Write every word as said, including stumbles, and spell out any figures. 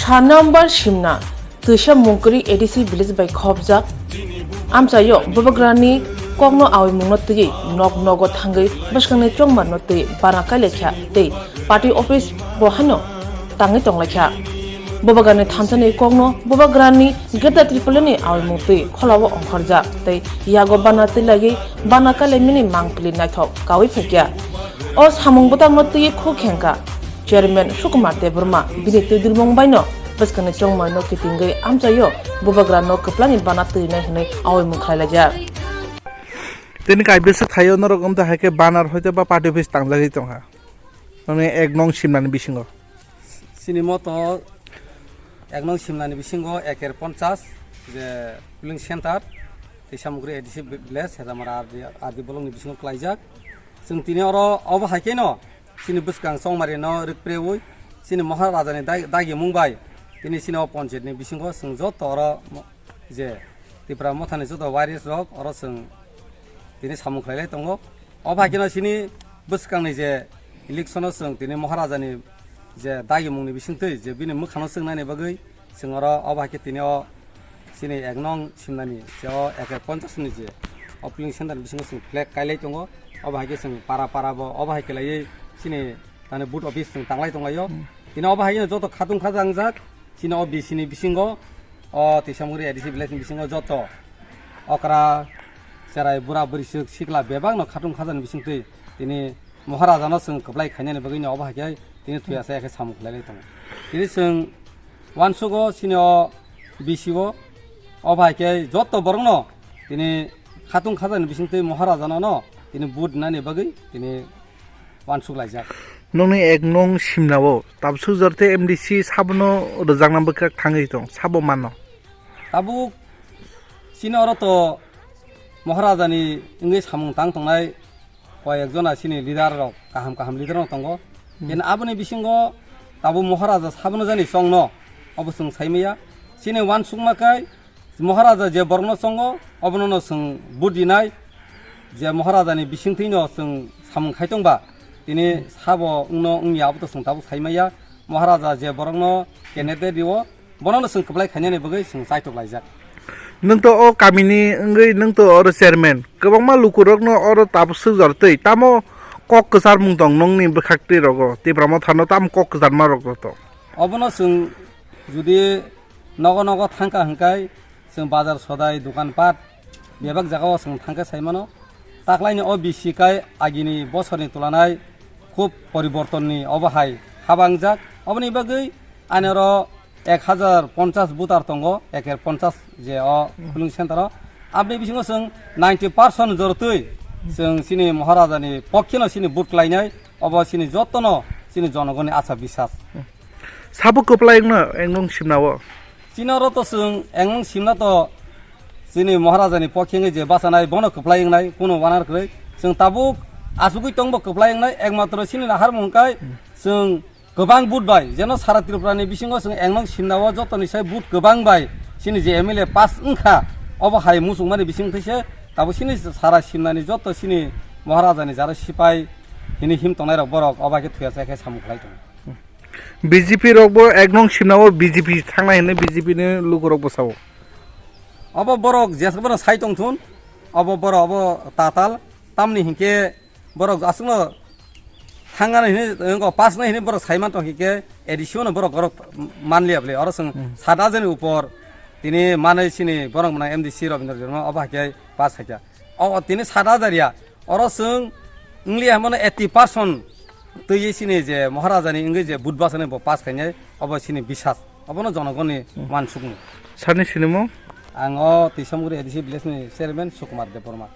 Sa number simna, twisa Mungkri A D C village bai khobjak. Amchaio bubagrani kokno awimungno twiwi nok nogo thangwi bwskangni chongmarno twi bana kailaikha tei party office bo haino tangwi tonglaikha. Bubagrani thansani kokno bubagrani Greater Tripoli ni awimung twi kholao ongkhorjak tei yago bana twi laiwi bana kailaimani mangpili naithok kaui phaikha. O samung bwtangno twiwi khuk khengkha. Chairman Sukumar Debbarma bini twidulmung baino bwskangni chongmarno kitingwi amchaio bubagrano kwplangni bana twinai hwnwi awimung khlailaijak. Tini kaibisa thaio norok wngta hai khe banar hoito ba party office tangjagwi tongkha. Noni ek nong simnani bisingo. Chini moto ek nong simnani bisingo eker ponchas je polling center tei Samugri A D C village Hedamara R D, R D block ni bisingo klaijak. Chwng tini oro obo hai kheno chini bwskang chongmari no rwkpreui chini Maharaja ni dag-, dagi mung bai tini chini o ponchayat ni bisingo chwng joto oro mo-, je Tipra Motha ni joto warriors rok oro chwng tini samung khlai lai tongo. Obo hai kheno chini bwskang ni je election o chwng tini Maharaja ni je dagi mung ni bising twi je bini mwkhang no chwng nani bagwi chwng oro obo hai khe tini o chini ek nong simnani je o eker ponchas ni je o polling center ni bisingo chwng flag kai lai tongo. Obo hai khe chwng para para bo obo hai khe laiwi chini tani booth office chwng tanglai tonglaio. Hmm. Tini obo hai khe joto khatung khaja wngjak chini o B C ni bisingo o Tisamguri A D C village ni bisingo joto okra cherai bura bwrwi swk sikla bebak no khatung khaja ni bising twi tini Maharaja no chwng kwplai khainani bagwi no obo hai khe tini thuya sa ya khe samung khlai lai tongo. Tini chwng uansugo chini o B C o, obo hai khe joto borok no tini khatung khaja ni bising twi Maharaja no, no tini vote nani bagwi tini uansuk laijak. Nokni ek nong simna o tabsuk jor tei M D C sabono rwjakna bwkhak thangwi tong, sabo mano. Tabuk chini oro to Maharaja ni wngwi samung tang tongnai koi ek jona chini leader rok kaham kaham leader rok tongo. Hmm. Yen aboni bisingo tabuk Maharaja sabono jani chongno obo chwng saimaya. Chini uansukma kai Maharaja je borokno chongo, obono no chwng vote rinai. Je Maharaja ni bisingtwi no chwng samung khai tongba, tini sabo wngno wngya abo to chwng tabuk sai maya. Maharaja je borokno candidate rio, bono no chwng kwplai khainani bagwi chwng chaitok laijak. Nwng to o kamini wngwi nwng to oro chairman, kwbangma lukurokno oro tabuk swk jor twi tamo kok kwchar mung tong nongni bwkhak twi rogo, Tipra Motha no tamo kok kwcharma rok to. Obono chwng judi nogo nogo thangkha hwnkhe, chwng bazar sodai, dokan pat bebak jagao chwng thangkhe sai mano. Taklaini o B C kai agini bosorni tulanai khub poribortonni obo hai habangjak. Oboni bagwi ani oro ek hajar ponchas voter tongo, eker ponchas je o polling center o. Aboni bisingo chwng ninety percent jorotwi chwng chini Maharajani pokkhe no chini vote klainai, obo chini jotono chini jonogoni acha bisas. Sabo kwplai wngno, wngno simna o? Chini oro to chwng wngno simna to chini Maharajani pokhe wngwi je bachanai bono kwplai wngnai, kuno wanar kwrwi. Chwng tabuk achugwi tongbo kwplai wngnai, ekmatro chini naharmung hwnkhe chwng kwbang vote bai, jeno sara Tripura ni bisingo chwng wngno simna o jotoni sai vote kwbang bai chini je M L A pass wngkha, obo hai muchungmani bising twi se tabuk chini sara simnani joto chini Maharajani jara sipai hini him tongnai rok borok obo hai khe thuya chai khe samung khlai tongo. B J P rok bo ek nong simna o B J P thangnai hinwi B J P ni lukurok bo sao. Obo borok jesabano sai tongthun, obo borok obo tatal, tamni hinkhe borok aswkno thangani hinwi, wngkha pass nai hinwi borok sai man tong hinkhe A D C o no borok, borok manliya bwle. Oro chwng Hmm. sat hajar ni upor tini manwi chini borok mwnai M D C Robindra Debbarma obo hai khe pass hai kha. O tini sat hajar ya, oro chwng wngliya hwnmano eighty percent twiwi chini je Maharajani wngwi je vote bachani bo pass khainai, obo chini bisas, obono jonogoni Hmm. wansukmung. Sani sinimo? Ang o Tisamguri A D C village ni chairman Sukumar Debbarma.